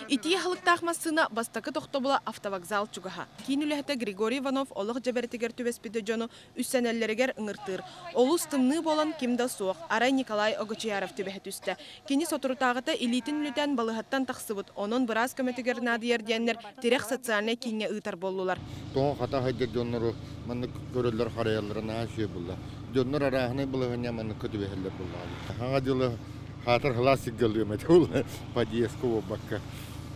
Итии аһылыктаах массыына бастакы тохтобула автовокзал чугаһа. Киин үлэһитэ Григорий Иванов олох дьэбэрэтигэр түбэспит дьону үссэнэллэригэр ыҥыртыыр. Олус тымныы буолан ким да суох, арай Николай Огочияров түбэһэ түстэ. Кини соторутааҕыта илиитин үлүтэн балыыһаттан тахсыбыт, онон быраас көмөтүгэр наадыйар диэннэр Тирэх социальнай кииҥҥэ ыытар буоллулар. Тоҕо хата сылдьар дьоннору маннык көрөллөр-харайаллара наһаа үчүгэй буолла. Дьоннор арааһынай балаһыанньа манныкка түбэһэллэр буоллаҕа. Саҥа дьылы хаатыр халаас сиргэ ылыам этэ ол подъездка буолбакка.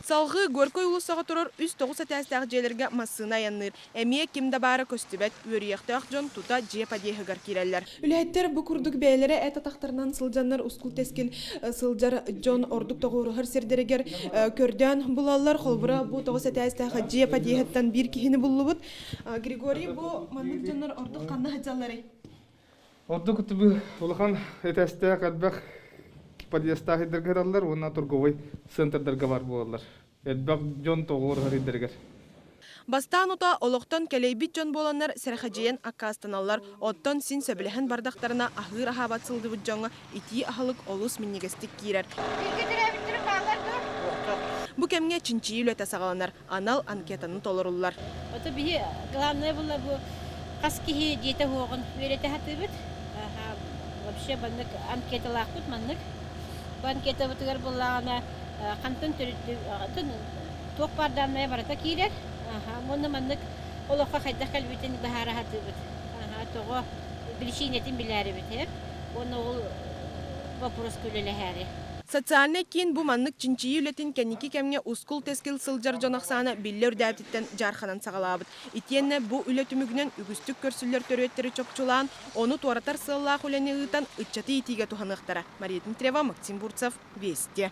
Салгыы Горькай уулуссаҕа турар үс тоҕус этээстээх дьиэлэргэ массыына айанныыр. Эмиэ ким да баара көстүбэт, үөрүйэхтээх дьон тута дьиэ подъеһыгар киирэллэр. Үлэһиттэр бу курдук бэйэлэрэ эт атахтарынан сылдьаннар ускул-тэскил сылдьар дьон ордук тоҕуоруһар сирдэригэр көрдөөн булаллар. Холобура, бу тоҕус этээстээх дьиэ подъеһыттан биир киһини буллубут. Григорий, бу маннык дьоннор ордук ханна сылдьалларый? Ордук улахан этээстээх элбэх подъездтаах сирдэргэ сыталлар уонна торговай центрдарга бар буолаллар. Элбэх дьон тоҕуоруһар сирдэригэр. Бастаан утаа олохтон кэлэйбит дьон буоланнар сэрэхэдьийэн аккаастаналлар, оттон син сөбүлэһэн бардахтарына аһыыр-аһаабат сылдьыбыт дьоҥҥо итии аһылык олус минньигэстик киирэр. Бу кэмҥэ чинчийии үлэтэ саҕаланар, анал анкетаны толоруллар. Ото биһи главное было бу хас киһи дьиэтэ уһуоҕун үөрэтэ сатыыбыт. Вообще маннык анкеталаахпыт маннык. Бу анкетабытыгар буллаҕына хантан төрүттү туох баар дааннайа барыта киирэр. Уонна маннык олоххо хайдах кэлбитин быһаара сатыыбыт. Тоҕо биричиинэтин билээрибит. Уонна ол боппуруоска үлэлэһээри. Социальнай киин бу маннык чинчийии үлэтин кэнники кэмҥэ ускул-тэскил сылдьар дьон ахсаана биллэ үрдээбититтэн дьаарханан саҕалаабыт. Итиэннэ бу үлэ түмүгүнэн үгүстүк көрсүллэр төрүөттэри чопчулаан, ону туоратар сыаллаах үлэни ыытан ыччаты иитиигэ туһаныахтара. Мария Дмитриева, Максим Бурцев, Вести.